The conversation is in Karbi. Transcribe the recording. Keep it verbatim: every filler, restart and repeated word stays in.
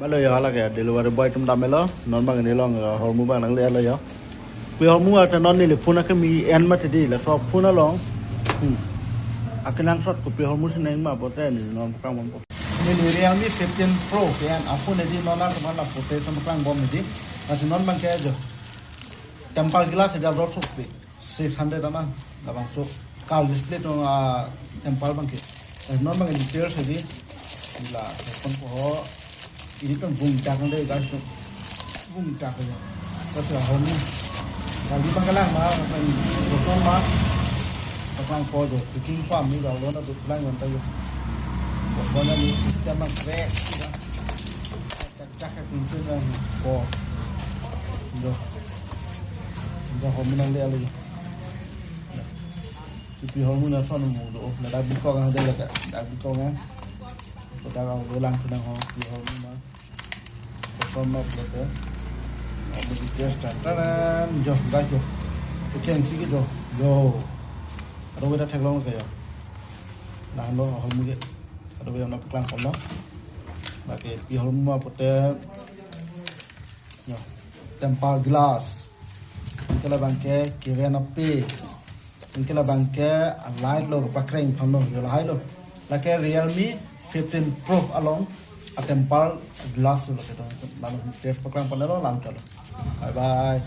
Halo yo, lake delivery boy atum damlo, non bang neli along, eh, hormu bang nangle lo yo. Pi hormu ata non neli phone akimi en mati di, laso phone along. Hmm. Akenangsot kopi hormu si nangma pulote neli non paklang bompo. Neli Realme fifteen Pro ke-en aphone di non atum aphan lapulote nangpaklang bom di. Lasi non bang ke jo. Tempered glass aja rot sukpi. Six hundred ana, labangso color display atum, ah, tempered bang ke. Eh, non bang details di. Ila, phone ko ho. Ini kan bung cak de guys tu. Bung cak ya. Terus ya hormu. Kalau di bang kelang ma, kan kosong ma. Paklang ko jo, packing pam ni kalau na tu kelang yang tayo. Kosong ni sistem yang kre. Cak cak ya pintu yang ko. Jo. Jo hormu nangle lo. Pi hormu na son mu do. Na dak bikok ang de la ka. Dak bikok ang. Ko dak lo lang tu nang ho pi hormu na. Ko son ma pulote. Hormu di test tan tan. Jo, dak jo. Ko keng si jo. Jo. Ado beda theklong ke yo. Lahenlo hormu ke. Ado beda na paklang ko lo. Lake pi hormu ma pulote. Yo. Tempered glass. Anke labang ke keven ape. Anke labang ke light lo pakreng aphan lo, yo lahai lo. Lake Realme fifteen Pro along a tempered glass lo ke dong. Lalu test paklang pon lo, lang chalo. Bye bye.